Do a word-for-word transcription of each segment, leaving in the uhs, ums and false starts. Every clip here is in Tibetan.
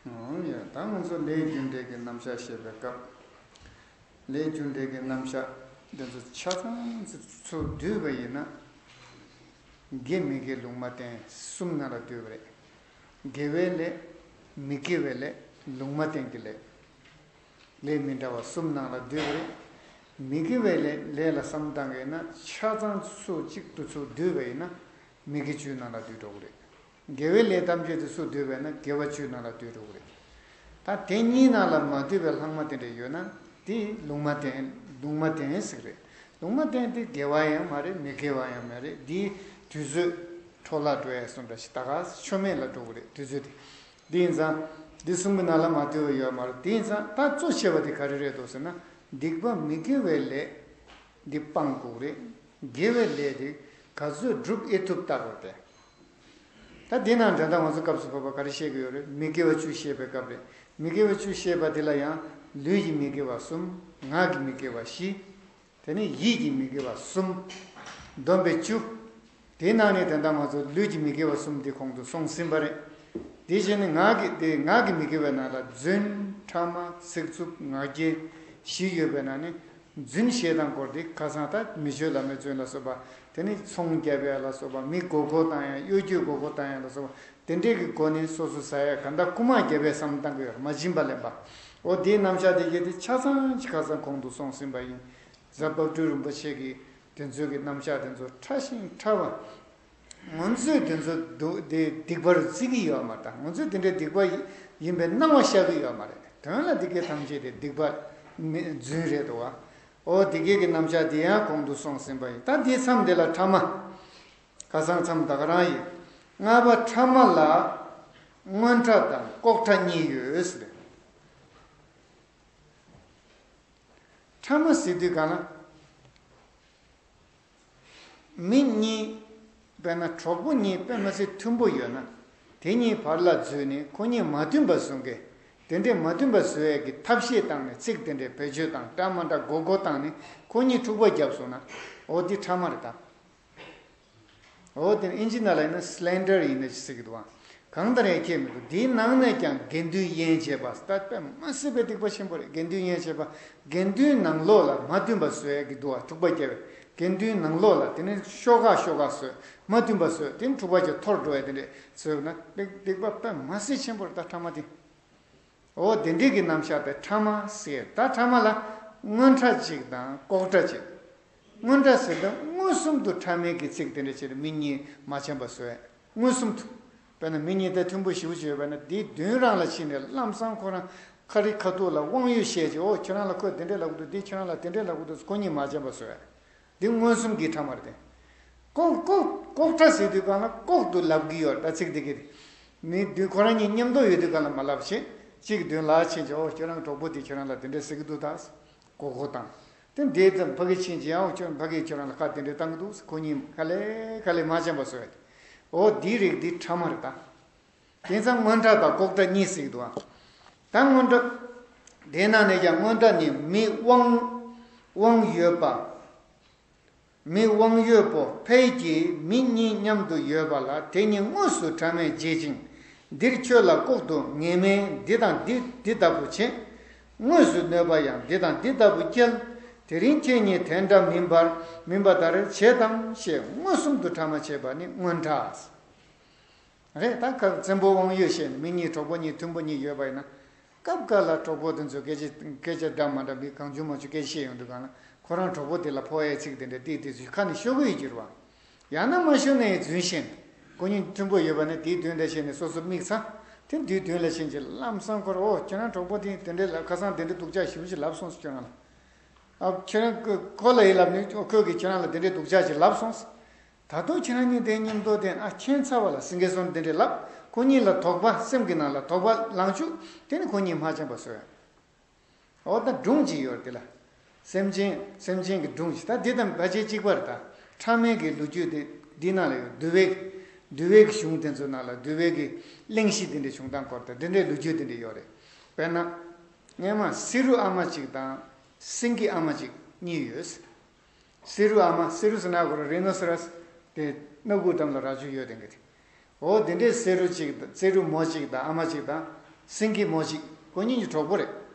འོ་ཡ། ད་ང་ཚོ་ལས་རྒྱུ་འབྲས་ཀྱི་རྣམ་གཞག་བཤད་པའི་སྐབས། ལས་རྒྱུ་འབྲས་ཀྱི་རྣམ་གཞག་འདི་ཚོ་ཆ་ཚང་ཚུར་བསྡུས་པ་ཡིན་ན། དགེ་མི་དགེ་ལུང་མ་བསྟན་གསུམ་ནང་ལ་བསྡུས་པ་རེད། དགེ་བའི་ལས། མི་དགེ་བའི་ལས། ལུང་མ་བསྟན་གྱི་ལས། ལས་མི་འདྲ་བ་གསུམ་ནང་ལ་བསྡུས་པ་རེད། མི་དགེ་བའི་ལས་ལས་ལ་བསམ་བཏང་གི་ཡིན་ན། ཆ་ཚང་ཚུར་གཅིག་ཏུ་ཚུར་བསྡུས་པ་ཡིན་ན། མི་དགེ་བཅུའི་ནང་ལ་བསྡུས་འགྲོ་གི་རེད། དགེ་བའི་ལས་ཐམས་ཅད་དེ་ཚུར་བསྡུས་པས་ན་དགེ་བ་བཅུའི་ནང་ལ་བསྡུས་འགྲོ་གི་རེད། ད་དེ་གཉིས་ནང་ལ་མ་བསྡུས་པའི་ལྷག་མ་དེ་འདྲ་ཡོད་ན། དེ་ལུང་མ་བསྟན། ལུང་མ་བསྟན་ཟེར་གི་རེད། ལུང་མ་བསྟན་དེ་དགེ་བ་ཡང་མ་རེད། མི་དགེ་བ་ཡང་མ་རེད། དེའི་དུས་ཚོད་འཕྲོ་བརླག་འགྲོ་ཡ་སོང་འདྲ་ཞིག་ད་ག་ཆོ་མེད་ལ་འགྲོ་གི་རེད། དུས་ཚོད་དེ། དེ་ཡིན་ཙང་། འདི་གསུམ་གྱི་ནང་ལ་མ་བསྡུས་པ་ཡོད་མ་རེད། དེ་ཡིན་ཙང་ད་གཙོ་ཆེ་བ་དེ་ག་རེ་རེད་འདུག་ཟེར་ན། སྡིག་པ་མི་དགེ་བའི་ལས་འདི་སྤང་དགོས་རེད། དགེ་བའི་ལས་དེ་ག་ཚོད་སྒྲུབ་ཨེ་ཐུབ་བལྟ་དགོས་ཏེ། ད་འདི་ནང་འདྲ། ད་ང་ཚོ་སྐབས་སུ་བབ་པ་ག་རེ་བཤད་ཀྱི་ཡོད་རེད། མི་དགེ་བ་བཅུ་བཤད་པའི་སྐབས་རེད། མི་དགེ་བ་བཅུ་བཤད་པ་འདི་ལ་ཡང་ལུས་ཀྱི་མི་དགེ་བ་གསུམ། ངག་གི་མི་དགེ་བ་བཞི། དེ་ནས་ཡིད་ཀྱི་མི་དགེ་བ་གསུམ། བསྡོམས་པས་བཅུ། དེའི་ནང་ནས་ད་ལྟ་ང་ཚོ་ལུས་ཀྱི་མི་དགེ་བ་གསུམ་འདི་གོང་དུ་སོང་ཟིན་པ་རེད། དེ་བཞིན་ནི་ངག་གི་དེ་ངག་གི་མི་དགེ་བའི་ནང་ལ་རྫུན། ཕྲ་མ། ཚིག་རྩུབ། ངག་འཁྱལ་བཞི་ཡོད་པའི་ནང་ནས། རྫུན་བཤད་སྟངས་སྐོར་དེ་ཁ་སང་ད་མི་ཆོས་བླ་མའི་རྫུན་ལ་སོགས་པ། དེ་ནས་ཚོང་རྒྱབ་ཡ་ལ་སོགས་པ། མི་མགོ་སྐོར་བཏང་ཡ། གཡོ་སྒྱུས་མགོ་སྐོར་བཏང་ཡ་ལ་སོགས་པ། དེ་འདྲས་ཀྱི་སྒོ་ནས་སོ་སོ་ཟ་ཡ། གང་ལྟར་རྐུ་མ་རྒྱབ་པའི་བསམ་བཏང་གི་ཡོད་རེད། མ་བྱིན་པ་ལེན་པ། འོ་དེའི་རྣམ་གཞག་དེ་གས་དེ་ཆ་ཚང་ཅིག་ཁ་སང་གོང་དུ་སོང་ཟིན་པ་ཡིན། གཟའ་དཔལ་སྤྲུལ་རིན་པོ་ཆེ་གིས་དེ་ཚོའི་གི་རྣམ་གཞག་དེ་ཚོ་ཕྲ་ཞིང་ཕྲ་བ། ང་ཚོས་དེ་ཚོ་སྡུག་དེ་སྡིག་པར་བརྩི་གི་ཡོད་མ་རེད། ད་ང་ཚོས་དེ་འདྲའི་སྡིག་པ་ཡིན་པའི་སྣང་བ་ཤར་གི་ཡོད་མ་རེད། དོན་ལ་དེ་གའི་ཐམས་ཅད་དེ་སྡིག་པ་མི་རྫུན་རེད་འདུག་བ། འོ་དེ་གའི་གི་རྣམ་གཞག་དེ་ཡང་གོང་དུ་སོང་ཟིན་པ་ཡིན། ད་དེའི་མཚམས་དེ་ལ་ཕྲ་མ། ཁ་སང་མཚམས་ད་ག་རང་ཡིན། ལྔ་པ་ཕྲ་མ་ལ་མངོན་ཕྲ་དང་ལྐོག་ཕྲ་གཉིས་ཡོད་ཟེར། ཕྲ་མ་ཟེར་དུས་གང་ལ། མི་གཉིས། དཔེར་ན་གྲོགས་པོ་གཉིས་དཔེ་མི་སྲིད་མཐུན་པོ་ཡོད་ན། དེ་གཉིས་བར་ལ་འཛུལ་ནས་ཁོ་གཉིས་མ་མཐུན་པ་བཟོ་མཁན། དེ་འདྲའི་མ་མཐུན་པ་བཟོ་ཡས་ཀྱི་ཐབས་ཤེས་བཏང་ནས་ཚིག་དེ་འདྲའི་བེད་སྤྱོད་བཏང་། འདྲ་མ་འདྲ་མགོ་སྐོར་བཏང་ནས་ཁོ་གཉིས་འཁྲུག་པ་བརྒྱབ་སོང་ན། འོ་འདི་ཕྲ་མ་རེད་ད། འོ་དེ་ནི་ཨིན་ཇི་ནང་ལ་ཡིན་ན་slander ཡིན་ན་ཅི་ཟེར་གྱི་འདུག་ཨང་། གང་ལྟར་ཡང་ཁྱད་མི་འདུག། དེའི་ནང་ནས་ཀྱང་དགེ་འདུན་དབྱེན་བྱེད་པ་ད་དཔེ་མ་སྲིད་པའི་སྡིག་པ་ཆེན་པོ་རེད། དགེ་འདུན་དབྱེན་བྱེད་པ། དགེ་འདུན་ནང་ལོགས་ལ་མ་མཐུན་པ་བཟོ་ཡས་ཀྱི་འདུག་བ། འཁྲུག་པ་རྒྱབ་པའི། དགེ་འདུན་ནང་ལོགས་ལ། དེ་ནི་ཤོག་ཁག་ཤོག་ཁག་བཟོས། མ་མཐུན་པ་བཟོས། དེ་ནི་འཁྲུག་པ་རྒྱབ། འཐོར་འགྲོ་ཡས་དེ་འདྲས་བཟོས་ན་སྡིག་སྡིག་པ་དཔེ་མ་སྲིད་ཆེན་པོ་རེད། ད་ཕྲ་མ་དེ། འོ་དེ་འདྲས་ཀྱི་རྣམ་གཞག་དེ་ཕྲ་མ་ཟེར། ད་ཕྲ་མ་ལ་མངོན་ཕྲ་གཅིག་དང་ལྐོག་ཕྲ་གཅིག། མངོན་ཕྲ་ཟེར་དུས་མངོན་སུམ་དུ་ཕྲ་མའི་གི་ཚིག་དེ་འདྲ་བྱས་ཏེ་མི་གཉིས་མ་འཆམ་པ་བཟོས། མངོན་སུམ་དུ། དཔེར་ན་མི་གཉིས་དེ་མཐུན་པོ་ཞེ་པོ་ཅིག་ཡོད་པ་ན། དེའི་མདུན་རང་ལ་ཕྱིན་ནས་ལམ་སང་ཁོ་རང་ཁ་རི་ཁ་ཐུག་ལ་དབང་ཡོད་བཤད་ཅིག། འོ་ཁྱོད་རང་ལ་ཁོས་དེ་འདྲས་ལབ་ཀྱི་འདུག། འདི་ཁྱོད་རང་ལ་དེ་འདྲས་ལབ་ཀྱི་འདུག། ཁོ་གཉིས་མ་འཆམ་པ་བཟོས། འདི་མངོན་སུམ་གྱི་ཕྲ་མ་རེད་དེ། ལྐོག་ལྐོག་ལྐོག་ཕྲ་ཟེར་དུས་གང་ལ་ལྐོག་ཏུ་ལབ་ཀྱི་ཡོད་རེད། ད་ཚིག་འདི་གི་མི་མདུན་ཁོ་རང་གཉིས་མཉམ་དུ་ཡོད་དུས་གང་ལ་མ་ལབ་བྱས། གཅིག་མདུན་ལ་ཕྱིན་བྱས། འོ་ཁྱོད་རང་གྲོགས་པོ་དེ་ཁྱོད་རང་ལ་དེ་འདྲས་ཟེར་གྱི་འདུག། ད་མགོ་སྐོར་བཏང་། དེ་འདྲའི་ཙམ་ཕ་གི་ཕྱིན་བྱས། ཡང་ཁྱོད་ཕ་གིས་ཁྱོད་རང་ལ་ཁ་དེ་འདྲས་བཏང་གི་འདུག། ཁོ་གཉིས་ག་ལེ་ག་ལེ་མ་འཆམ་པ་བཟོས། འོ་འདིའི་རིགས་འདི་ཕྲ་མ་རེད་ད། དེང་སང་མངོན་ཕྲ་དང་ལྐོག་ཕྲ་གཉིས་ཟེར་གྱི་འདུག་ཨང་། ད་མངོན་ཕྲ། དེ་ནང་ནས་ཀྱང་མངོན་ཕྲ་ནི་མི་དབང་དབང་ཡོད་པ། མི་དབང་ཡོད་པོ་ཕལ་གྱིས་མི་གཉིས་མཉམ་དུ་ཡོད་པ་ལ། དེ་གཉིས་དངོས་སུ་ཕྲ་མས་འབྱེད་ཅིང་། འདིར་ཁྱོད་ལ་ལྐོག་ཏུ་ངན་སྨྲས་འདི་དང་འདི་འདི་ལྟ་བུ་བྱེད། དངོས་སུ་གནོད་པ་ཡང་འདི་དང་འདི་ལྟ་བུ་སྐྱེལ། དེ་རིང་ཁྱེད་གཉིས་དེ་འདྲ་མིན་པར་མིན་པ་ལྟར་བྱེད་དམ་ཞེས་མངོན་སུམ་དུ་ཕྲ་མ་བྱེད་པ་ནི་མངོན་ཕྲ། རེད། ད་ཁ་བཙན་པོ་དབང་ཡོད་བཤད་ནས་མི་གཉིས་གྲོགས་པོ་གཉིས་མཐུན་པོ་གཉིས་ཡོད་པ་ཡིན་ན། སྐབས་འགའ་ལ་གྲོགས་པོ་དེ་ཚོས་སྐད་ཆ་སྐད་ཆ་འདྲ་མ་འདྲ་མི་གང་བྱུང་མང་བྱུང་སྐད་ཆ་བཤད་ཡོང་དུས་གང་ལ་ཁོ་རང་གྲོགས་པོ་དེ་ལ་ཕོག་ཡའི་ཚིག་དེ་འདྲ་ཏིག་ཏིག་ཚུལ་ཁ་ནས་ཤོར་གི་ཡོད་ཀྱི་རེད་བ། ཡང་ན་མ་ཤོར་ནའི་རྫུན་བཤད་ནས། ཁོ་གཉིས་མཐུན་པོ་ཡོད་པ་ན་དེའི་མདུན་ལ་ཕྱིན་ནས་སོ་སོ་དམིགས་ཚར། དེ་དེའི་མདུན་ལ་ཕྱིན་རྗེས་ལམ་སང་ཁོ་རང་། འོ་ཁྱོད་རང་གྲོགས་པོ་དེ་དེ་འདྲའི་ལབ། ཁ་སང་དེ་འདྲའི་སྡུག་ཅག་ཞེ་པོ་ཅིག་ལབ་སོང་ཟེར། ཁྱོད་རང་ལ། ཨ་ཁྱོད་རང་ཁོ་ཁོ་ལ་ཡི་ལབ་ནས་ཁོས་ཀྱིས་ཁྱོད་རང་ལ་དེ་འདྲའི་སྡུག་ཅག་ཅིག་ལབ་སོང་ཟེར། ད་དུང་ཁྱེད་རང་གཉིས་དེ་མཉམ་དུ་བསྡད་ན་ཁྱད་མཚར་བ་ལ་སེང་གེ་གསུམ་དེ་འདྲས་ལབ། ཁོ་གཉིས་ལ་དོགས་པ། སེམས་ཀྱི་ནང་ལ་དོགས་པ་ལངས་བཅུག། དེ་ནི་ཁོ་གཉིས་མ་འཆམ་པ་བཟོས། འོ་ད་སྒྲུང་ཅིག་ཡོད་རེད་དེ་ལ། སེམས་ཅན་སེམས་ཅན་གྱི་སྒྲུང་ཅིག། ད་འདི་དང་ཕལ་ཆེར་གཅིག་པ་རེད་ད། ཕྲ་མའི་གི་ལོ་རྒྱུས་དེ་འདི་ནང་ལ་ཡོད། འདུལ་བའི་འདུལ་བའི་གི་གཞུང་དེ་ཚོ་ནང་ལ་འདུལ་བའི་གི་གླེང་གཞི་དེ་འདྲའི་བྱུང་སྟངས་སྐོར་དང་དེ་འདྲའི་ལོ་རྒྱུས་དེ་འདྲ་ཡོད་རེད། དཔེར་ན། སྔས་མ་བསེ་རུ་ཨ་མ་གཅིག་དང་སེང་གེ་ཨ་མ་གཅིག་གཉིས་ཡོད། བསེ་རུ་ཨ་མ། བསེ་རུ་ཟེར་ན་གོ་ར་རི་ནོ་སི་ར་སི་དེ་སྣ་ཁུག་འགྲམ་ལ་རྭ་ཅོ་ཡོད་དེ་འགའ་དེ། འོ་དེ་འདྲའི་བསེ་རུ་གཅིག་དང་། བསེ་རུ་མོ་གཅིག་དང་ཨ་མ་གཅིག་དང་ སེང་གེ་མོ་གཅིག་ཁོ་གཉིས་ཀྱི་གྲོགས་པོ་རེད།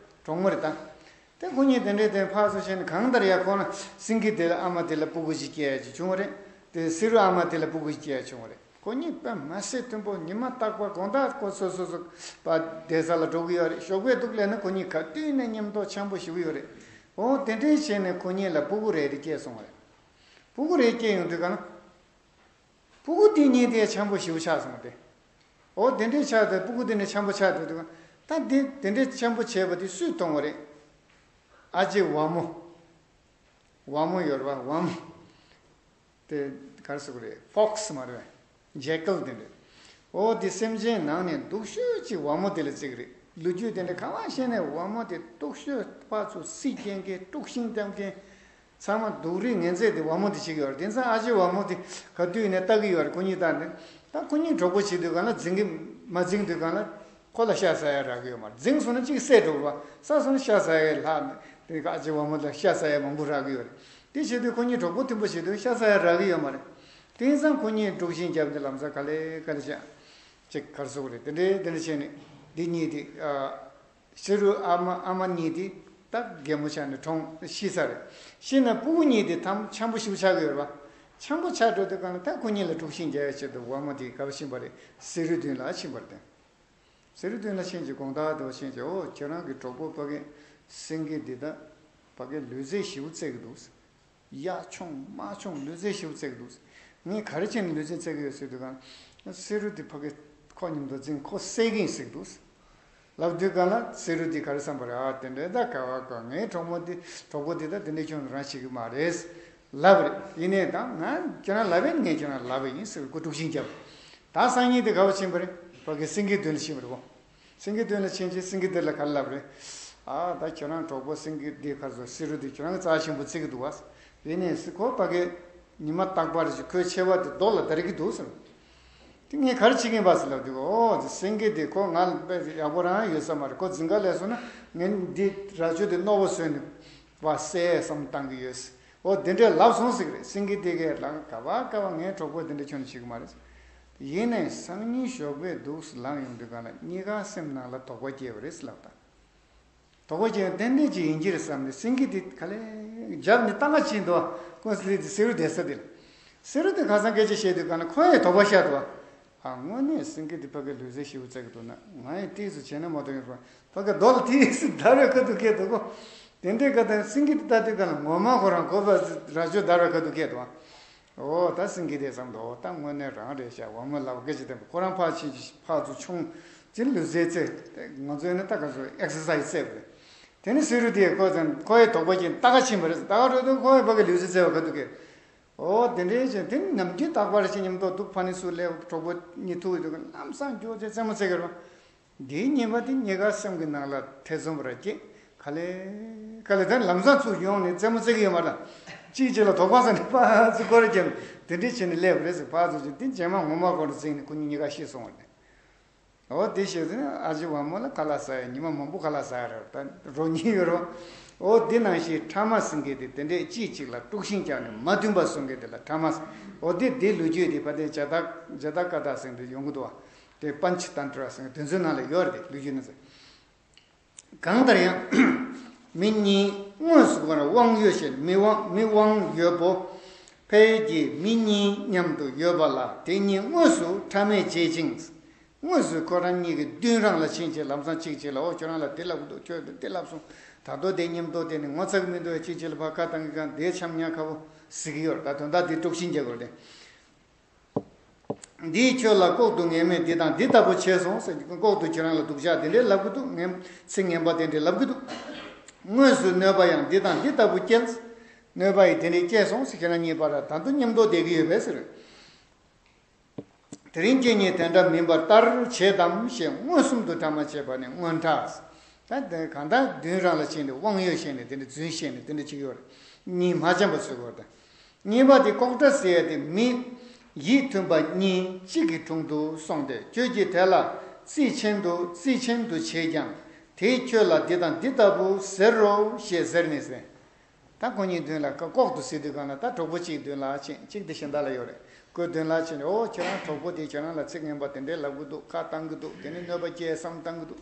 གྲོགས་མོ་རེད་ད། དེ་ཁོ་གཉིས་དེ་འདྲའི་དེ་ཕར་ཚུར་བྱས་ནས་གང་ལྟར་ཡ་ཁོ་ན་སེང་གེ་དེ་ལ་ཨ་མ་དེ་ལ་སྤུ་གུ་གཅིག་སྐྱེ་ཡ་གཅིག་བྱུང་བ་རེད། དེ་བསེ་རུ་ཨ་མ་དེ་ལ་སྤུ་གུ་གཅིག་སྐྱེ་ཡ་བྱུང་བ་རེད། ཁོ་གཉིས་དཔེ་མ་སྲིད་མཐུན་པོ། ཉི་མ་རྟག་པར་དགོང་དག་ཁོ་སོ་སོ་སོ་པ་བསྡད་ས་ལ་འགྲོ་གི་ཡོད་རེད། ཞོགས་པའི་ཐུག་ལས་ན་ཁོ་གཉིས་ག་དུས་ནས་མཉམ་དུ་འཆམ་པོ་ཞུ་གི་ཡོད་རེད། འོ་དེ་འདྲའི་བྱས་ནས་ཁོ་གཉིས་ལ་སྤུ་གུ་རེ་རེ་སྐྱེས་སོང་བ་རེད། སྤུ་གུ་རེ་སྐྱེས་ཡོང་དུས་ག་ན། སྤུ་གུ་དེ་གཉིས་དེ་འཆམ་པོ་ཞེ་པོ་ཆགས་སོང་སྟེ། འོ་དེ་འདྲའི་ཆགས་དུས་སྤུ་གུ་དེ་ནི་འཆམ་པོ་ཆགས་དུས་དུས་ད་དེ་དེ་འདྲའི་འཆམ་པོ་བྱས་པ་དེ་སུས་མཐོང་བ་རེད། ཨ་ཅེ་ཝ་མོ། ཝ་མོ་ཡོད་རེད་པ། ཝ་མོ། དེ་ག་རེ་ཟེར་དགོས་རེད། ཕོག་སི་མ་རེད་པས། ཇེ་ཀལ་དེ་འདྲ། འོ་དེ་སེམས་ཅན་ནང་ནས་སྡུག་ཤོས་ཅིག་ཝ་མོ་དེ་ལ་བརྩི་གི་རེད། ལོ་རྒྱུས་དེ་འདྲ་ག་བ་བཤད་ནས་ཝ་མོ་དེ་སྡུག་ཤོས། ཕར་ཚུར་སྲིད་སྐྱེལ་མཁན། དཀྲུག་ཤིང་བཏང་མཁན། ཚང་མ་སྡུག་རུས་ངན་ཚད་དེ་ཝ་མོ་དེ་བྱེད་ཀྱི་ཡོད་རེད། དེང་སང་ཨ་ཅེ་ཝ་མོ་དེ་ག་དུས་ནས་ལྟ་གི་ཡོད་རེད། ཁོ་གཉིས་ལྟ་ནས་ད་ཁོ་གཉིས་གྲོགས་པོ་བྱེད་དུས་གང་ལ་འཛིང་གི་མ་འཛིང་དུས་གང་ལ་ཁོ་ལ་ཤ་ཟ་ཡ་རག་གི་ཡོད་མ་རེད། འཛིང་སོང་ན་གཅིག་བསད་འགྲོ་གི་རེད་པ། ཟ་སོང་ན་ཤ་ཟ་ཡ་ལྷག་ནས་དེ་ཨ་ཅེ་ཝ་མོ་ལ་ཤ་ཟ་ཡ་མང་པོ་རག་གི་ཡོད་རེད། དེ་བྱེད་དུས་ཁོ་གཉིས་གྲོགས་པོ་མཐུན་པོ་བྱེད་དུས་ཤ་ཟ་ཡ་རག་གི་ཡོད་མ་རེད། དེང་སང་ཁོ་གཉིས་དཀྲུག་ཤིང་བརྒྱབ་ནས་ལམ་སང་ག་ལེ་ག་ལེ་བྱས། ཅིག་ག་རེ་ཟེར་དགོས་རེད། དེ་འདྲའི་དེ་འདྲ་བྱས་ནས་འདི་གཉིས་དེ་ཨ། བསེ་རུ་ཨ་མ་ཨ་མ་གཉིས་དེ་ད་རྒན་མོ་ཆགས་ནས་གྲོངས་ཤི་ཚར་རེད། ཤི་ན་སྤུ་གུ་གཉིས་དེ་ཐམ་འཆམ་པོ་ཞེ་པོ་ཆགས་ཀྱི་ཡོད་རེད་པ། འཆམ་པོ་ཆགས་འགྲོ་དུས་གང་ལ་ད་ཁོ་གཉིས་ལ་དཀྲུག་ཤིང་རྒྱག་ཡ་ཆེད་དུ་ཝ་མོ་དེ་ག་པར་ཕྱིན་པ་རེད། བསེ་རུ་མདུན་ལ་ཕྱིན་པ་རེད། བསེ་རུ་མདུན་ལ་ཕྱིན་བྱས་དགོང་དག་དེ་བ་ཕྱིན་བྱས། ཨོ་ཁྱེད་རང་གི་གྲོགས་པོ་ཕ་གི་སེང་གེ་འདི་ད་ཕ་གི་ལུས་རྩལ་ཞེ་པོ་རྩེད་ཀྱི་འདུག། གཡག་མཆོང་དམག་མཆོང་ལུས་རྩལ་ཞེ་པོ་རྩེད་ཀྱི་འདུག། ངས་ག་རེ་བྱས་ནས་ལུས་རྩལ་རྩེད་ཀྱི་ཡོད་ཟེར་དུས་གང་། བསེ་རུ་དེ་ཕ་གི་ཁོ་མཉམ་དུ་འཛིང་། ཁོ་བསད་ཀྱི་ཡིན་ཟེར་གྱི་འདུག་ལབ་དུས་གང་ལ་བསེ་རུ་དེ་ག་རེ་བསམ་པ་རེད། ཨ་དེ་འདྲའི་ད་ག་བ་ག་ངའི་གྲོགས་མོ་དེ་གྲོགས་པོ་དེ་ད་དེ་འདྲའི་ཁྱོན་ནས་རང་བྱེད་ཀྱི་མ་རེད་ལབ་རེད། ཡིན་ནའི་ད་ང་ཁྱེད་རང་ལབ་པས་ངས་ཁྱེད་རང་ལབ་པ་ཡིན་ཟེར་ཁོ་དཀྲུག་ཤིང་བརྒྱབ། ད་སང་ཉིན་དེ་ག་བ་ཕྱིན་པ་རེད། ཕ་གི་སེང་གེ་མདུན་ལ་ཕྱིན་པ་རེད་གོ། སེང་གེ་མདུན་ལ་ཕྱིན་བྱས་སེང་གེ་དེ་ལ་ག་རེ་ལབ་རེད། ཨ་ད་ཁྱེད་རང་གྲོགས་པོ་སེང་གེ་འདི་ག་རེ་ཟེར། བསེ་རུ་འདི་ཁྱེད་རང་གི་རྩ་ཆེན་པོ་བརྩི་གི་འདུག་བ། ཡིན་ནའི་སི་ཁོ་ཕ་གི་ཉི་མ་རྟག་པར་ཞིག་ཁོའི་མཆེ་བ་དེ་རྡོ་ལ་བརྡར་གྱི་འདུག་ཟེར། དེ་ངས་ག་རེ་བྱེད་ཀྱི་ཡིན་པ་ཟེར་ལབ་དུས། ཨོ་དེ་སེང་གེ་དེ་ཁོ་ང་ལ་དཔེ་ཡག་པོ་རང་ཡོད་ས་མ་རེད། ཁོ་འཛིང་ག་སླེབས་སོང་ན་ངས་འདི་རྭ་ཅོ་དེ་རྣོ་པོ་བཟོས་ནས་བ་བསད་བསམ་བཏང་གི་ཡོད་ཟེར། ཨོ་དེ་འདྲས་ལབ་སོང་ཟེར་གི་རེད། སེང་གེ་དེ་གས་ལབ། ག་བ་ག་བ་ངའི་གྲོགས་པོ་དེ་འདྲ་ཁྱོན་ནས་བྱེད་ཀྱི་མ་རེད། ཡིན་ནའི་སང་ཉིན་ཞོགས་པའི་འདུག་སེ་ལངས་ཡོང་དུས་གང་ལ་གཉིས་ཀ་སེམས་ནང་ལ་དོགས་པ་སྐྱེས་པ་རེད་ཟེར་ལབ་ད། དོགས་པ་སྐྱེས་ཡོང་ཏན་ཏན་ཅིག་ཡིན་གྱི་རེད་བསམ་ནས་སེང་གེ་དེ་ག་ལེ་རྒྱབ་ནས་ལྟ་ག་ཕྱིན་འདུག། ཀུན་གསལ་དེ་བསེ་རུ་བསྡད་ས་དེ་ལ། བསེ་རུ་དེ་ཁ་སང་སྐད་ཆ་བཤད་དུས་གང་ལ་ཁོ་ཡང་དོགས་པ་ཤར་འདུག། ཨ་དངོས་གནས་སེང་གེ་དེ་ཕ་གི་ལུས་རྩལ་ཞེ་པོ་རྩེད་ཀྱི་འདུག་ན། ང་ཡང་ཏོག་ཙམ་བྱས་ན་མ་གཏོགས་ཡོང་སོང་། ཕ་གི་རྡོ་ལ་ཏོག་ཙམ་བརྡར་བའི་ཁ་ཐུག་སྐད་འདུག་གོ། དེ་འདྲའི་ཁ་ཐུག་སེང་གེ་དེ་ལྟ་དུས་གང་ལ་ངོ་མ་ཁོ་རང་ཁོ་པ་རྭ་ཅོ་བརྡར་བའི་ཁ་ཐུག་སྐད་འདུག། ཨོ་ད་སེང་གེ་དེ་བསམ་འདུག། ད་དངོས་གནས་རང་རེད་ཤག། འོ་མ་ལབ་སྐད་ཆ་དེ་ཁོ་རང་ཕར་ཕྱིན་ཅིག་ཕར་ཚུར་མཆོང་ཅིག་ལུས་རྩལ་རྩེད། ང་ཚོ་ཡིན་ན་ད་ག་ཚོད་ཨེག་སར་སའི་སི་རྩེད་པ་རེད། དེ་ནི་བསེ་རུ་དེས་ཁོ་ཚོ་ཁོ་ཡི་དོགས་པ་སྐྱེས་ལྟ་ག་ཕྱིན་པ་རེད། ལྟ་ག་འགྲོ་དུས་ཁོ་ཡི་ཕ་གི་ལུས་རྩལ་རྩེད་པའི་ཁ་ཐུག་སྐད། ཨོ་དེ་འདྲའི་བྱས། དེ་ནི་ནམ་རྒྱུན་རྟག་པར་ཞིག་མཉམ་དུ་འདུག། ཕ་ནི་སུ་ལས་གྲོགས་པོ་གཉིས་ཐུག་ཡོད་དུས་ལམ་སང་འགྱོ་ཚེ་རྩེད་མོ་རྩེ་གི་རེད། འདིའི་ཉེས་པ་དེ་གཉིས་ཀ་སེམས་ཀྱི་ནང་ལ་ཐེ་ཚོམ་ར་སྐྱེས། ག་ལེ་ག་ལེ་དེ་ལམ་སང་ཚུར་ཡོང་ནས་རྩེད་མོ་རྩེ་གི་ཡོད་མ་རེད། གཅིག་གཅིག་ལ་དོགས་པ་ཟ་ནས་ཕར་ཚུར་སྐོར་ར་བརྒྱབ་ནས་དེ་འདྲས་བྱས་ནས་སླེབས་པ་རེད་ཟེར། ཕར་ཚུར་བྱས་དེ་རྗེས་མ་ངོ་མ་ཁོ་རང་འཛིང་ནས་ཁོ་གཉིས་གཉིས་ཀ་ཤི་སོང་བ་རེད། འོ་དེ་བྱས་ཚེ་ཨ་ཅེ་ཝ་མོ་ལ་ཁ་ལག་ཟ་ཡ་ཉི་མ་མང་པོ་ཁ་ལག་ཟ་ཡ་རེད། ད་རོ་གཉིས་ཡོད་རོ། འོ་དེ་ནང་བཞིན་ཕྲ་མ་ཟེར་མཁན་དེ་དེ་འདྲས་གཅིག་གཅིག་ལ་དཀྲུག་ཤིང་བརྒྱབ་ནས་མ་མཐུན་པ་བཟོ་མཁན་དེ་ལ་ཕྲ་མ་ཟེར། འོ་དེ་དེའི་ལོ་རྒྱུས་དེ་ཕ་དེ་ཇ་ཏ་ཇ་ཏ་ཀ་ཏ་ཟེར་མཁན་དེ་ཡོང་གི་འདུག་བ། དེ་པན་ཆི་ཏན་ཏྲ་ཟེར་མཁན་དེ་ཚོའི་ནང་ལ་ཡོད་རེད། དེ་ལོ་རྒྱུས་ནང་ཟེར། གང་ལྟར་ཡང་། མི་གཉིས་དངོས་སུ་ཁོ་རང་དབང་ཡོད་ཞེས། མི་དབང་མི་དབང་ཡོད་པོ་ཕལ་གྱི་མི་གཉིས་མཉམ་དུ་ཡོད་པ་ལ་དེ་གཉིས་དངོས་སུ་ཕྲ་མས་བྱེད་ཅིང་། དངོས་སུ་ཁོ་རང་གཉིས་ཀྱི་མདུན་རང་ལ་ཕྱིན་བྱས་ལམ་སང་གཅིག་གཅིག་ལ་འོ་ཁྱོད་རང་ལ་དེ་ལབ་ཀྱི་འདུག། ཁྱོད་དེ་དེ་ལབ་སོང་། ད་དོ་དེ་མཉམ་དུ་དེ་ནི་ངོ་ཚ་གི་མི་འདུག། གཅིག་གཅིག་ལ་ཕར་ཁ་བཏང་གི་གང་དེ་འཆམ་ཉག་ཁ་པོ་ཟེར་གི་ཡོད་རེད། ད་དོན་དག་དེ་དཀྲུག་ཤིང་རྒྱག་དགོས་རེད། འདིས་ཁྱོད་ལ་ལྐོག་ཏུ་ངན་སྨྲས་འདི་དང་འདི་ལྟ་བུ་བྱས་སོང་ཟེར། ལྐོག་ཏུ་ཁྱོད་རང་ལ་སྡུག་ཅག་དེ་འདྲའི་ལབ་ཀྱི་འདུག། ངན་ཚིག་ངན་པ་དེ་འདྲའི་ལབ་ཀྱི་འདུག། དངོས་སུ་གནོད་པ་ཡང་འདི་དང་འདི་ལྟ་བུ་སྐྱེལ། གནོད་པ་ཡང་དེ་འདྲའི་སྐྱེས་སོང་ཟེར། ཁྱེད་རང་གཉིས་བར་ད་དུང་མཉམ་དུ་བསྡད་ཀྱི་ཡོད་པས་ཟེར། དེ་རིང་ཁྱེད་གཉིས་དེ་འདྲ་མིན་པར་ལྟར་བྱེད་དམ་ཞེས་མངོན་སུམ་དུ་ཕྲ་མ་བྱས་པ་ནི་སྔོན་གྲགས། ད་དེ་གང་ལྟར་མདུན་རང་ལ་ཕྱིན་ནས་དབང་ཡོད་བཤད་ནས་དེ་འདྲ་རྫུན་བཤད་ནས་དེ་འདྲ་བྱེད་ཀྱི་ཡོད་རེད། གཉིས་མ་འཆམ་པ་བཟོ་དགོས་རེད། གཉིས་པ་དེ་ལྐོག་གྲགས་ཟེར་ཡ་དེ་མི་ཡིད་མཐུན་པ་གཉིས་གཅིག་གི་དྲུང་དུ་སོང་སྟེ་ཁྱོད་ཀྱིས་དེ་ལ་རྩིས་ཆེན་དུ་རྩིས་ཆེན་དུ་བྱས་ཀྱང་དེས་ཁྱོད་ལ་འདི་དང་འདི་ལྟ་བུ་ཟེར་རོ་ཞེས་ཟེར་ནས་ཟེར། ད་ཁོ་གཉིས་མདུན་ལ་ལྐོག་ཏུ་ཟེར་དུས་གང་ལ་ད་གྲོགས་པོ་གཅིག་མདུན་ལ་ཕྱིན། གཅིག་དེ་གཞན་དག་ལ་ཡོད་རེད། ཁོའི་མདུན་ལ་ཕྱིན་ནས། ཨོ་ཁྱེད་རང་གྲོགས་པོ་དེས་ཁྱེད་རང་ལ་ཚིག་ངན་པ་དེ་འདྲའི་ལབ་གི་འདུག་ཁ་བཏང་གི་འདུག་དེ་ནི་གནོད་པ་སྐྱེལ་བསམ་བཏང་གི་འདུག་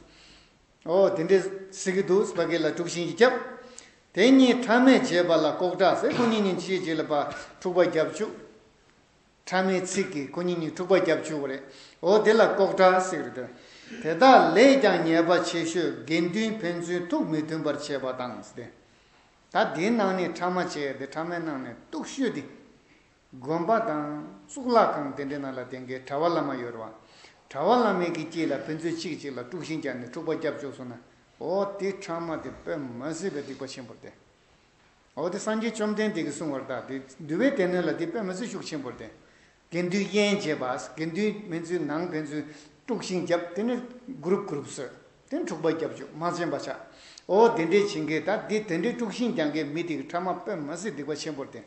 ཨོ་དེ་འདྲའི་ཟེར་གི་འདུག་ཕ་གི་ལ་དཀྲུག་ཤིང་ཞིག་བརྒྱབ། དེ་གཉིས་ཕྲ་མས་བྱས་པ་ལ་ལྐོག་གྲགས་ཟེར། ཁོ་གཉིས་གཉིས་གཅིག་གཅིག་ལ་ཕར་འཁྲུག་པ་བརྒྱབ་བཅུག་ཕྲ་མའི་ཚིག་གིས་ཁོ་གཉིས་གཉིས་འཁྲུག་པ་བརྒྱབ་བཅུག་པ་རེད། འོ་དེ་ལ་ལྐོག་གྲགས་ཟེར་གི་རེད། དེ་དག་ལས་ཀྱང་ཉེས་པ་ཆེ་ཤོས་དགེ་འདུན་ཕན་ཚུན་ཐུགས་མི་མཐུན་པར་བྱེད་པ་དང་ཟེར་ཏེ། ད་དེའི་ནང་ནས་ཕྲ་མ་བྱས་ཏེ། ཕྲ་མའི་ནང་ནས་སྡུག་ཤོས་དེ། དགོན་པ་དང་གཙུག་ལག་ཁང་དེ་འདྲའི་ནང་ལ་དེང་གི་གྲྭ་པ་བླ་མ་ཡོད་རེད་བ། གྲྭ་པ་བླ་མའི་གི་དཀྱིལ་ལ་ཕན་ཚུན་གཅིག་གཅིག་ལ་དཀྲུག་ཤིང་བརྒྱབ་ནས་འཁྲུག་པ་བརྒྱབ་བཅུག་སོང་ན། འོ་དེ་ཕྲ་མ་དེ་དཔེ་མ་སྲིད་པའི་སྡིག་པ་ཆེན་པོ་རེད་དེ། འོ་དེ་སངས་རྒྱས་བཅོམ་ལྡན་འདས་ཀྱིས་གསུངས་པ་རེད། ད་དེ་འདུལ་བའི་སྡེ་སྣོད་ལ་དེ་དཔེ་མི་སྲིད་ཤུགས་ཆེན་པོ་རེད་དེ། དགེ་འདུན་དབྱེན་བྱེད་པ། དགེ་འདུན་ཕན་ཚུན་ནང་ཕན་ཚུན་དཀྲུག་ཤིང་བརྒྱབ། དེ་ནི་གུ་རུབ་གུ་རུབ་བཟོས། དེ་ནི་འཁྲུག་པ་བརྒྱབ་བཅུག་མ་བྱན་པ་ཆགས། འོ་དེ་འདྲས་བྱེད་མཁན། ད་དེ་དེ་འདྲས་དཀྲུག་ཤིང་རྒྱག་མཁན་མི་དེ་གི་ཕྲ་མ་དཔེ་མི་སྲིད་སྡིག་པ་ཆེན་པོ་རེད་དེ།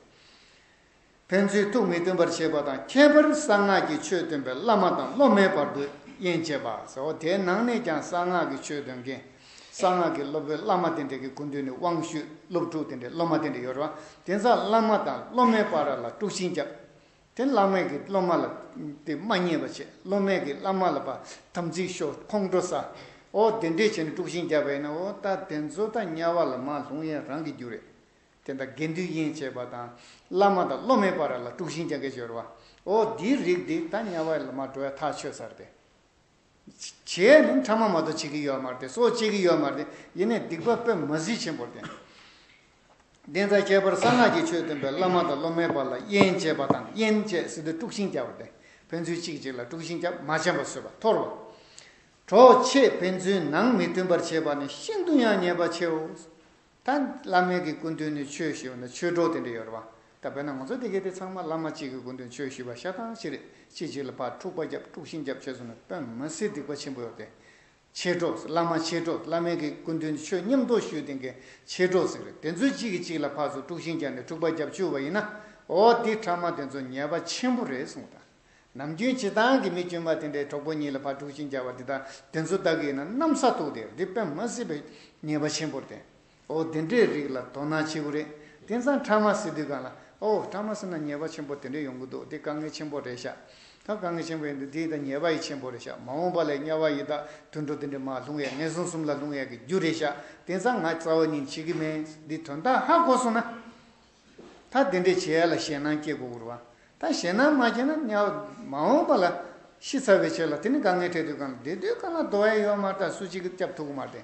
ཕན་ཚུན་ཐུགས་མི་མཐུན་པར་བྱེད་པ་དང་། ཁྱད་པར་གསང་སྔགས་ཀྱི་ཆོས་སྟོན་པའི་བླ་མ་དང་སློབ་མའི་བར་དུ་དབྱེན་བྱེད་པ་ཟེར། འོ་དེའི་ནང་ནས་ཀྱང་གསང་སྔགས་ཀྱི་ཆོས་སྟོན་མཁན། གསང་སྔགས་ཀྱི་སློབ་དཔོན་བླ་མ་དེ་འདྲ་གི་སྐུ་མདུན་ནས་དབང་ཞུས། སློབ་ཕྲུག་དེ་འདྲ། སློབ་མ་དེ་འདྲ་ཡོད་རེད་བ། དེ་ཚོ་བླ་མ་དང་སློབ་མའི་བར་ལ་དཀྲུག་ཤིང་བརྒྱབ། དེ་བླ་མས་ཀྱི་སློབ་མ་ལ་དེ་མ་མཉེས་པ་བྱས། སློབ་མས་ཀྱི་བླ་མ་ལ་ཕར་དམ་ཚིག་ཤོར། ཁོང་ཁྲོ་ཟ། འོ་དེ་འདྲས་བྱས་ནས་དཀྲུག་ཤིང་བརྒྱབ་པ་ཡིན་ན། འོ་ད་དེ་ཚོ་ད་དམྱལ་བ་ལ་མར་ལྷུང་ཡས་རང་གི་རྒྱུ་རེད། དེ་འདྲ་དགེ་འདུན་དབྱེན་བྱེད་པ་དང་། བླ་མ་དང་སློབ་མའི་བར་ལ་དཀྲུག་ཤིང་རྒྱག་མཁན་ཡོད་རེད་བ། འོ་དེའི་རིགས་དེ་ད་དམྱལ་བ་ལ་མར་འགྲོ་ཡ་ཐག་ཆོད་ས་རེད་དེ། བྱས་ནས་ཕྲ་མ་མ་གཏོགས་བྱེད་ཀྱི་ཡོད་མ་རེད་དེ། སྲོག་བཅད་ཀྱི་ཡོད་མ་རེད་དེ། ཡིན་ནའི་སྡིག་པ་དཔེ་མ་སྲིད་ཆེན་པོ་རེད་དེ། དེ་ཙང་ཁྱད་པར་གསང་སྔགས་ཀྱི་ཆོས་སྟོན་པའི་བླ་མ་དང་སློབ་མའི་བར་ལ་དབྱེན་བྱེད་པ་དང་། དབྱེན་བྱེད་ཟེར་དུས་དཀྲུག་ཤིང་རྒྱག་པ་རེད་དེ། ཕན་ཚུན་གཅིག་གཅིག་ལ་དཀྲུག་ཤིང་རྒྱབ། མ་བྱན་པ་བཟོས་པ། འཐོར་བ། གྲོགས་མཆེད་ཕན་ཚུན་ནང་མི་མཐུན་པར་བྱེད་པ་ནི་ཤིན་ཏུ་ཡང་ཉེས་པ་ཆེའོ། ད་བླ་མའི་གི་སྐུ་མདུན་ནས་ཆོས་ཞུས་ན། ཆོས་གྲོགས་དེ་འདྲ་ཡོད་རེད་བ། ད་དཔེར་ན་ང་ཚོ་དེ་གའི་དེ་ཚང་མ་བླ་མ་གཅིག་གི་སྐུ་མདུན་ཆོས་ཞུས་པ་ཤ་སྟག་ཅིག་རེད། གཅིག་གཅིག་ལ་ཕར་འཁྲུག་པ་རྒྱབ། དཀྲུག་ཤིང་རྒྱབ་བྱས་སོང་ན་དཔེ་མི་སྲིད་སྡིག་པ་ཆེན་པོ་ཡོད་དེ། མཆེད་གྲོགས། བླ་མ་མཆེད་གྲོགས། བླ་མའི་གི་སྐུ་མདུན་ཆོས་མཉམ་དུ་ཞུས་དེ་གའི་མཆེད་གྲོགས་ཟེར་རེད། དེ་ཚོས་གཅིག་གིས་གཅིག་ལ་ཕར་ཚུར་དཀྲུག་ཤིང་རྒྱབ་ནས་འཁྲུག་པ་རྒྱབ་བཅུག་པ་ཡིན་ན། འོ་དེ་ཕྲ་མ་དེ་ཚོ་ཉེས་པ་ཆེན་པོ་རེད་གསུངས་ད། ནམ་རྒྱུན་སྤྱིར་བཏང་གི་མི་དཀྱུས་མ་དེ་འདྲའི་གྲོགས་པོ་གཉིས་ལ་ཕར་དཀྲུག་ཤིང་རྒྱག་པ་དེ་དག་དེ་ཚོ་དག་གི་ཡིན་ན་གནམ་ས་ཐུག་དེ་རེད། དཔེ་མ་སྲིད་པའི་ཉེས་པ་ཆེན་པོ་རེད། འོ་དེ་འདྲའི་རིགས་ལ་དོ་སྣང་བྱེད་དགོས་རེད། དེང་སང་ཕྲ་མ་ཟེར་དུས་སྒང་ལ། ཨོ་ཕྲ་མ་ཟེར་ན་ཉེས་པ་ཆེན་པོ་དེ་འདྲ་ཡོང་གི་འདུག་དེ་དཀའ་ངལ་ཆེན་པོ་རེད་ཤག་ད་དཀའ་ངལ་ཆེན་པོ་ཡིན་དུས་དེ་ད་ཉེས་པ་ཡི་ཆེན་པོ་རེད་ཤག་མ་འོངས་པ་ལ་དམྱལ་བ་ཡི་དྭགས་དུད་འགྲོ་དེ་འདྲ་མར་ལྷུང་ཡ། ངན་སོང་གསུམ་ལ་ལྷུང་ཡ་གི་རྒྱུ་རེད་ཤག་དེང་སང་ང་རྩ་བ་ཉིད་བྱེད་ཀྱི་མེད། འདི་དོན་དག་ཧ་གོ་སོང་ན། ད་དེ་འདྲས་བྱེད་ཡ་ལ་ཞེད་སྣང་སྐྱེ་དགོས་ཀྱི་རེད་བ། ད་ཞེད་སྣང་མ་སྐྱེས་ན་དམྱལ་བ་མ་འོངས་པ་ལ་ཤི་ཚར་བའི་ཆེད་ལ། དེ་ནི་དཀའ་ངལ་འཕྲད་དུས་སྒང་ལ། བསྡད་དུས་སྒང་ལ་དོ་བ་ཡོད་མ་རེད། ད་སུ་གཅིག་གིས་སྐྱབས་ཐུབ་ཀྱི་མ་རེད་དེ།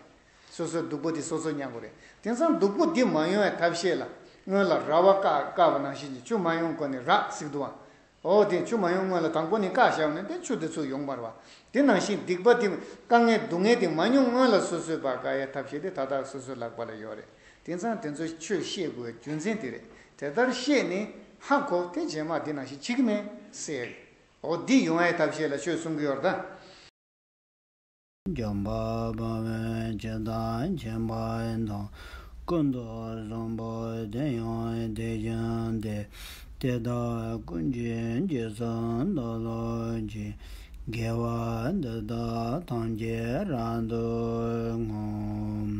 སོ་སོའི་སྡུག་པོ་དེ་སོ་སོས་མྱང་དགོས་རེད། དེང་སང་སྡུག་པོ་འདི་མ་ཡོང་བའི་ཐབས་ཤེས་ལ། སྔོན་ལ་ར་བ་བཀག་བཀག་པ་ནང་བཞིན་གྱི་ཆུ་མ་ཡོང་གོང་ནས་ར་ཟེར་གི་འདུག་བ། འོ་དེ་ཆུ་མ་ཡོང་སྔོན་ལ་དང་པོ་ནས་བཀག་བཞག་ནས་དེ་ཆུ་དེ་ཚུར་ཡོང་མ་རེད་བ། དེ་ནང་བཞིན་སྡིག་པ་དེ། དཀའ་ངལ་སྡུག་བསྔལ་དེ་མ་མྱོང་སྔོན་ལ་སོ་སོས་ཕར་བཀག་ཡའི་ཐབས་ཤེས་དེ་ད་ལྟ་སོ་སོའི་ལག་པ་ལ་ཡོད་རེད། དེང་སང་དེ་ཚོ་ཆོས་བཤད་དགོས་པའི་རྒྱུ་མཚན་དེ་རེད། དེ་ལྟར་བཤད་ནས་ཧ་གོ། དེ་རྗེས་མ་དེ་ནང་བཞིན་བྱེད་ཀྱི་མེད་ཟེར། འོ་འདི་ཡོང་བའི་ཐབས་ཤེས་ལ་ཆོས་གསུང་གི་ཡོད་རེད་ད། འཇམ་དཔལ་དཔའ་བོས་ཇི་ལྟར་མཁྱེན་པ་དང་། ཀུན་ཏུ་བཟང་པོ་དེ་ཡང་དེ་བཞིན་ཏེ། དེ་དག་ཀུན་གྱི་རྗེས་སུ་བདག་སློབ་ཅིང་། དགེ་བ་འདི་དག་ཐམས་ཅད་རབ་ཏུ་བསྔོ།